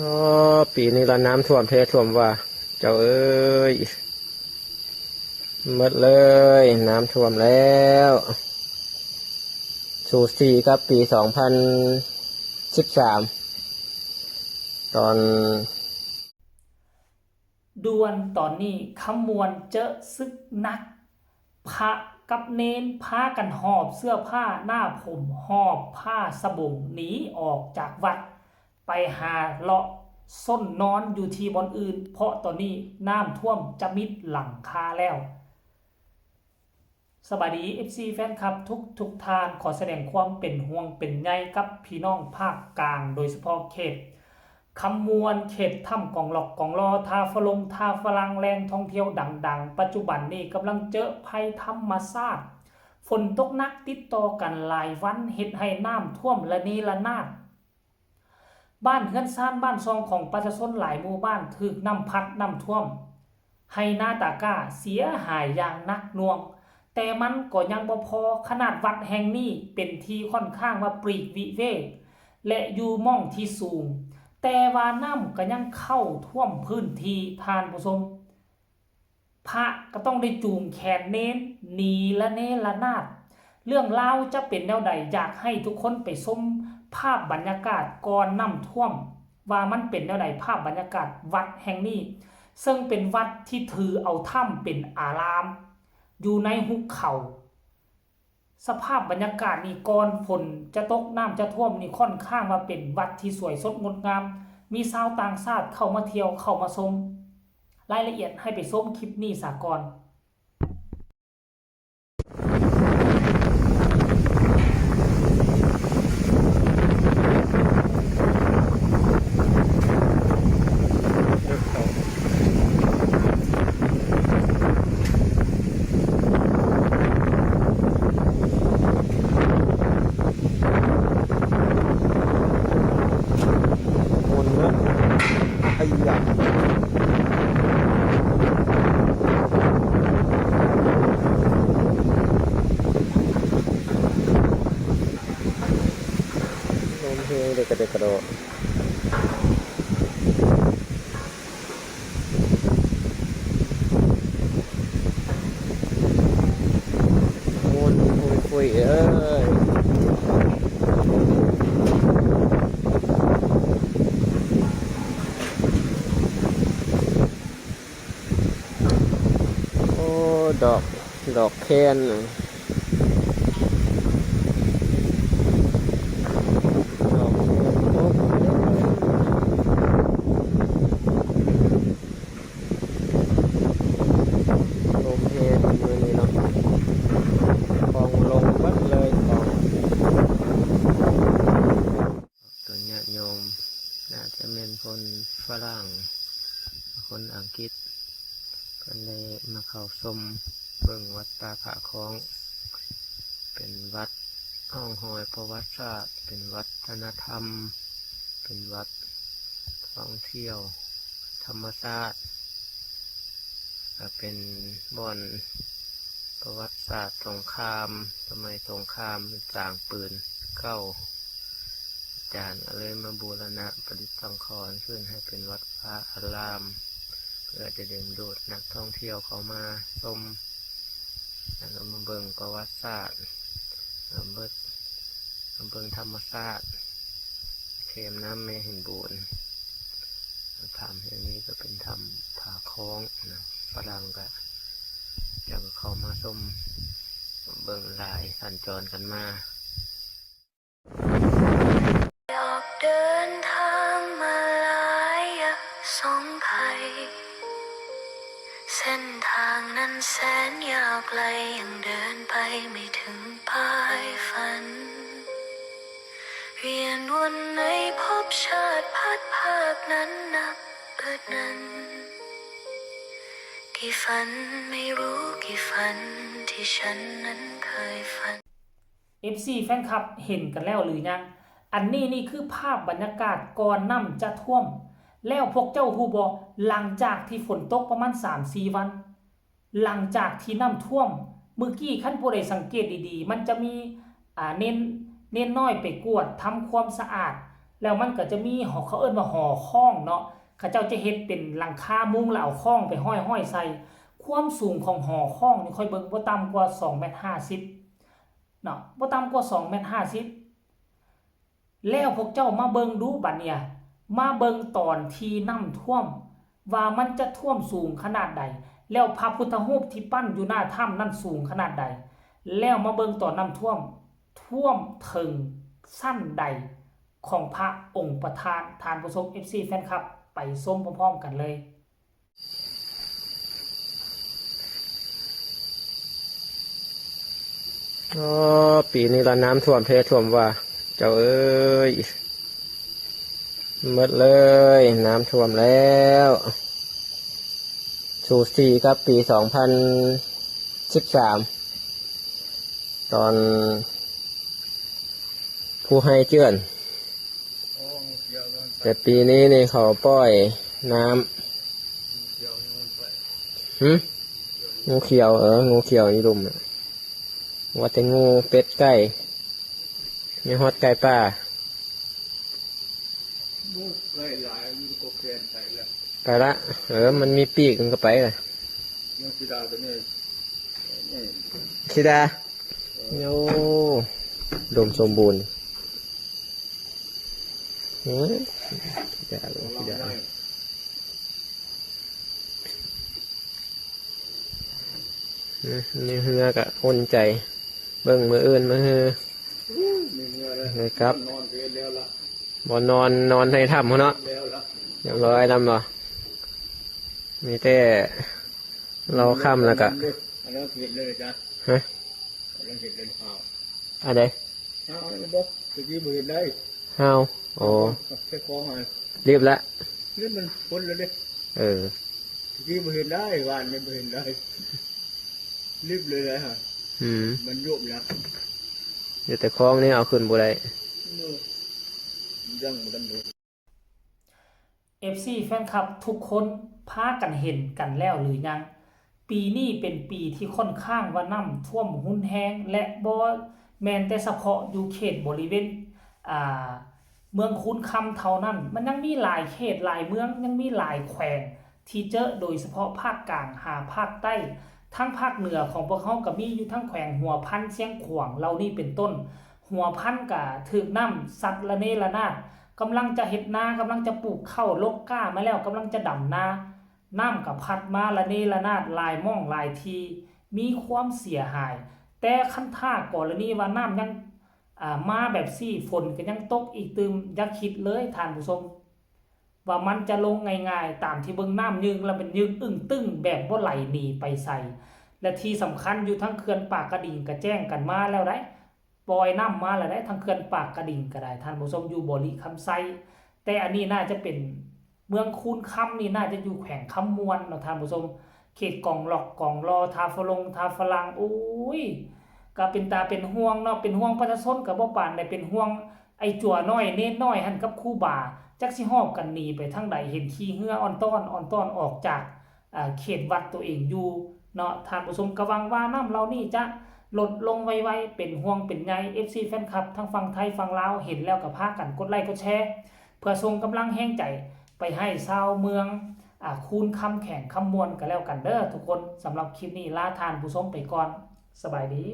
ອໍ ປີນີ້ລະນ້ຳຖ້ວມແທ້ຖ້ວມວ່າ ເຈົ້າເອີຍ ໝົດເລີຍ ນ້ຳຖ້ວມແລ້ວ ສູສີກັບປີສອງພັນສິບສາມ ຕອນ ດ່ວນຕອນນີ້ ຄຳມ່ວນເຈີະສຶກໜັກ ພະກັບເນນພາກັນຫອບເສື້ອຜ້າໜ້າຜົມ ຫອບຜ້າສະບົງໜີອອກຈາກວັດ ໄປຫາເລາະຊົນນອນຢູ່ທີ່ບ່ອນອື່ນ ເພາະຕອນນີ້ນ້ຳຖ້ວມຈະມິດຫຼັງຄາແລ້ວ. ສະບາຍດີ ເອັຟຊີ ແຟນຄລັບທຸກໆທ່ານ, ຂໍສະແດງຄວາມເປັນຫ່ວງເປັນໃຍກັບພີ່ນ້ອງພາກກາງ, ໂດຍສະເພາະເຂດຄຳມ່ວນ, ເຂດຖ້ຳກອງລັອກກອງລໍ, ທ່າຝຣັ່ງ, ທ່າຝຣັ່ງ, ແຫຼ່ງທ່ອງທ່ຽວດັງໆ, ປັດຈຸບັນນີ້ກຳລັງເຈີະໄພທຳມະຊາດ, ຝົນຕົກໜັກຕິດຕໍ່ກັນຫຼາຍວັນ ເຮັດໃຫ້ນ້ຳຖ້ວມລະເນລະນາດ. ບ້ານເຮືອນຊານບ້ານຊ່ອງຂອງປະຊາຊົນຫຼາຍໝູ່ບ້ານຖືກນ້ຳພັດນ້ຳຖ້ວມ, ໄຮ່ນາຕາກ້າເສຍຫາຍຢ່າງໜັກໜ່ວງ, ແຕ່ມັນກໍຍັງບໍ່ພໍ, ຂະໜາດວັດແຫ່ງນີ້ເປັນທີ່ຂ້ອນຂ້າງວ່າປລີກວິເວກ ແລະ ຢູ່ໝ່ອງທີ່ສູງ, ແຕ່ວ່ານ້ຳກໍຍັງເຂົ້າຖ້ວມພື້ນທີ່, ທ່ານຜູ້ຊົມ. ພະກໍຕ້ອງໄດ້ຈູງແຂນເນນໜີລະເນລະນາດ. ເລື່ອງລາວຈະເປັນແນວໃດ, ຢາກໃຫ້ທຸກຄົນໄປຊົມພາບບັນຍາກາດກ່ອນນ້ຳຖ້ວມ ວ່າມັນເປັນແນວໃດ, ພາບບັນຍາກາດວັດແຫ່ງນີ້ ເຊິ່ງເປັນວັດທີ່ຖືເອົາຖ້ຳເປັນອາລາມ ຢູ່ໃນຫຸບເຂົາ. ສະພາບບັນຍາກາດນີ້ ກ່ອນຝົນຈະຕົກ ນ້ຳຈະຖ້ວມນີ້ ຂ້ອນຂ້າງວ່າເປັນວັດທີ່ສວຍສົດງົດງາມ, ມີຊາວຕ່າງຊາດເຂົ້າມາທ່ຽວ ເຂົ້າມາຊົມ. ລາຍລະອຽດໃຫ້ໄປຊົມຄລິບນີ້ສາກ່ອນ. ລົມແຮງເດກະເດກະໂດ. ມ່ວນຟຸຍໆເອີຍ. ໂອ້ ດອກ ດອກແຄນ ດອກແຄນ ລົມແຮງມື້ນີ້ເນາະ ຂອງລົງເບິດເລີຍ ຂອງ ໂຕຍາດໂຍມ ໜ້າຈະແມ່ນຄົນຝຣັ່ງ ຄົນອັງກິດ ເພິ່ນໄດ້ມາເຂົ້າຊົມເບິ່ງວັດປ່າຜາຄ້ອງ ເປັນວັດຮ່ອງຮອຍປະຫວັດສາດ ເປັນວັດທະນະທຳ ເປັນວັດທ່ອງທ່ຽວທຳມະຊາດ ກະເປັນບ່ອນປະຫວັດສາດສົງຄາມ ສະໄໝສົງຄາມ ສ້າງປືນເກົ່າ ອາຈານກະເລີຍມາບູລະນະປະດິດສັງຂອນຂຶ້ນໃຫ້ເປັນວັດວາອາລາມ ເພື່ອຈະດຶງດູດນັກທ່ອງທ່ຽວເຂົ້າມາຊົມ ແລ້ວກະມາເບິ່ງປະຫວັດສາດ ມາເບິ່ງ ມາເບິ່ງທຳມະຊາດ ເຄມນ້ຳແມ່ຫິນບູນ. ຖ້ຳແຫ່ງນີ້ກະເປັນຖ້ຳຜາຄ້ອງນະ ຝຣັ່ງກະ ເຂົາກະເຂົ້າມາຊົມເບິ່ງຫຼາຍ ສັນຈອນກັນມາ. ອອກເດີນທາງມາຫຼາຍຢ່າງສອງໄພ ເສັ້ນທາງນັ້ນແສນຍາວໄກ ຍັງເດີນໄປໄມ່ເຖິງປາຍຝັນ ວຽນວົນໃນພົບຊາດພັດພາກນັ້ນນັບອາທິດນັ້ນ ທີ່ຝັນໄມ່ຮູ້ກີ່ຝັນ ທີ່ສັນນັ້ນເຄີຍຝັນ. ເອັຟຊີ ແຟນຄລັບ ເຫັນກັນແລ້ວຫຼືຍັງ? ອັນນີ້ນີ້ຄືພາບບັນຍາກາດກ່ອນນ້ຳຈະຖ້ວມ. ແລ້ວພວກເຈົ້າຮູ້ບໍ່ ຫຼັງຈາກທີ່ຝົນຕົກປະມານສາມສີ່ວັນ ຫຼັງຈາກທີ່ນ້ຳຖ້ວມ ມື້ກີ້ຄັນຜູ້ໃດສັງເກດດີໆ ມັນຈະມີ ອາ ເນນ ເນນນ້ອຍໄປກວດທຳຄວາມສະອາດ ແລ້ວມັນກໍຈະມີຫໍ ເຂົາເອີ້ນວ່າຫໍຄ້ອງເນາະ ເຂົາເຈົ້າຈະເຮັດເປັນຫຼັງຄາມຸງ ແລ້ວເອົາຄ້ອງໄປຫ້ອຍໆໃສ່. ຄວາມສູງຂອງຫໍຄ້ອງນີ້ ຂ້ອຍເບິ່ງບໍ່ຕ່ຳກວ່າສອງແມັດຫ້າສິບເນາະ ບໍ່ຕ່ຳກວ່າສອງແມັດຫ້າສິບ. ແລ້ວພວກເຈົ້າມາເບິ່ງດູບັດນີ້ ມາເບິ່ງຕອນທີ່ນ້ຳຖ້ວມ ວ່າມັນຈະຖ້ວມສູງຂະໜາດໃດ ແລ້ວພະພຸດທະຮູບທີ່ປັ້ນຢູ່ໜ້າຖ້ຳນັ້ນສູງຂະໜາດໃດ ແລ້ວມາເບິ່ງຕອນນ້ຳຖ້ວມ ຖ້ວມເຖິງຊັ້ນໃດຂອງພະອົງປະທານ. ທ່ານຜູ້ຊົມ ເອັຟຊີ ແຟນຄລັບ ໄປຊົມພ້ອມໆກັນເລີຍ. ອໍ ປີນີ້ລະນ້ຳຖ້ວມແທ້ຖ້ວມວ່າ ເຈົ້າເອີຍ ໝົດເລີຍ ນ້ຳຖ້ວມແລ້ວ ສູສີກັບປີສອງພັນສິບສາມ ຕອນພູໄຮເຈື່ອນ ແຕ່ປີນີ້ນີ້ເຂົາປ່ອຍນ້ຳ ຫື ງູຂຽວ ເອີ ງູຂຽວຢູ່ລຸ່ມ ວ່າແຕ່ງູ ເປັດ ໄກ່ ມີຮອດໄກ່ປ່າ ໄປລະ ເອີ ມັນມີປີກ ມັນກໍໄປລະ ສີດາ ໂອ້ ອຸດົມສົມບູນ ເອີ ສີດາ ສີດາ. ອືມ ມີເຮືອກະອຸ່ນໃຈ ເບິ່ງມື້ອື່ນມື້ຮື ມີເຮືອແລ້ວ ໄດ້ກັບ ນອນກໍເຮັດແລ້ວລະ ບໍ່ນອນ ນອນໃນຖ້ຳພຸ້ນເນາະ ແລ້ວລະ ຮຽບຮ້ອຍນຳບໍ່ ມີແຕ່ລໍຄ່ຳແລ້ວກະ ອັນນັ້ນເຮັດເລີຍຈ້ະ ຮະ ອັນນັ້ນເຮັດເລີຍ ອັນໃດ ຫ້າວ ອັນນັ້ນບໍ່ ຕະກີ້ບໍ່ເຫັນໄດ້ ຫ້າວ ໂອ້ ເຈົ້າຂອງຫັ້ນ ລຽບລະ ນີ້ມັນພົ້ນແລ້ວເດ້ ເອີ ຕະກີ້ບໍ່ເຫັນໄດ້ ວານນີ້ບໍ່ເຫັນໄດ້ ລຽບເລີຍນະ ອືມ ມັນໂຍບນະ ເຫຼືອແຕ່ຂອງນີ້ເອົາຂຶ້ນບໍ່ໄດ້ ເອີ ຍັງບໍ່ທັນໂດນ. ເອັຟຊີ ແຟນຄລັບທຸກຄົນພາກັນເຫັນກັນແລ້ວຫຼືຍັງ? ປີນີ້ເປັນປີທີ່ຂ້ອນຂ້າງວ່ານ້ຳຖ້ວມຮຸນແຮງ ແລະ ບໍ່ແມ່ນແຕ່ສະເພາະຢູ່ເຂດບໍລິເວນ ອ່າ ເມືອງຄູນຄຳເທົ່ານັ້ນ, ມັນຍັງມີຫຼາຍເຂດຫຼາຍເມືອງ, ຍັງມີຫຼາຍແຂວງທີ່ເຈີະ, ໂດຍສະເພາະພາກກາງຫາພາກໃຕ້. ທາງພາກເໜືອຂອງພວກເຮົາກໍມີຢູ່ທັງແຂວງຫົວພັນ, ຊຽງຂວາງ ເຫຼົ່ານີ້ເປັນຕົ້ນ. ຫົວພັນກໍຖືກນ້ຳຊັດລະເນລະນາດ, ກຳລັງຈະເຮັດນາ, ກຳລັງຈະປູກເຂົ້າ, ລົກກ້າມາແລ້ວ, ກຳລັງຈະດຳນາ. ນ້ຳກໍພັດມາລະເນລະນາດຫຼາຍໝ່ອງຫຼາຍທີ່, ມີຄວາມເສຍຫາຍ. ແຕ່ຄັນຖ້າກໍລະນີວ່ານ້ຳຍັງ ອ່າ ມາແບບຊີ້ ຝົນກໍຍັງຕົກອີກຕື່ມ, ຢ່າຄິດເລີຍທ່ານຜູ້ຊົມ ວ່າມັນຈະລົງງ່າຍໆ. ຕາມທີ່ເບິ່ງນ້ຳຍຶ່ງແລ້ວ ມັນຍຶ່ງອຶ້ງຕຶ້ງແບບບໍ່ໄຫຼໜີໄປໃສ. ແລະ ທີ່ສຳຄັນຢູ່ທາງເຂື່ອນປາກກະດິງກໍແຈ້ງກັນມາແລ້ວໃດ໋, ປ່ອຍນ້ຳມາແລ້ວໃດ໋, ທາງເຂື່ອນປາກກະດິງກໍໄດ້ ທ່ານຜູ້ຊົມ, ຢູ່ບໍລິຄຳໄຊ. ແຕ່ອັນນີ້ໜ້າຈະເປັນ ເມືອງຄູນຄຳນີ້ໜ້າຈະຢູ່ແຂວງຄຳມ່ວນເນາະທ່ານຜູ້ຊົມ, ເຂດກອງລັອກ ກອງລໍ ທ່າຝຣັ່ງ ທ່າຝຣັ່ງ. ໂອ້ຍ ກໍເປັນຕາເປັນຫ່ວງເນາະ, ເປັນຫ່ວງປະຊາຊົນກໍບໍ່ປານໃດ, ເປັນຫ່ວງໄອ້ຈົວນ້ອຍ ເນນນ້ອຍຫັ້ນກັບຄູບາ ຈັກຊິຫອບກັນໜີໄປທາງໃດ. ເຫັນຂີ່ເຮືອອອນຕ້ອນ ອອນຕ້ອນອອກຈາກ ເຂດວັດຕົວເອງຢູ່ເນາະທ່ານຜູ້ຊົມ. ກໍຫວັງວ່ານ້ຳເຫຼົ່ານີ້ຈະລົດລົງໄວໆ. ເປັນຫ່ວງເປັນໃຍ ເອັຟຊີ ແຟນຄລັບ ທັງຝັ່ງໄທຝັ່ງລາວ ເຫັນແລ້ວກໍພາກັນກົດໄລ້ກົດແຊ ເພື່ອສົ່ງກຳລັງແຮງໃຈໄປໃຫ້ຊາວເມືອງ ອາ ຄູນຄຳ ແຂວງຄຳມ່ວນ ກໍແລ້ວກັນເດີທຸກຄົນ. ສຳລັບຄລິບນີ້ລາທ່ານຜູ້ຊົມໄປກ່ອນ. ສະບາຍດີ.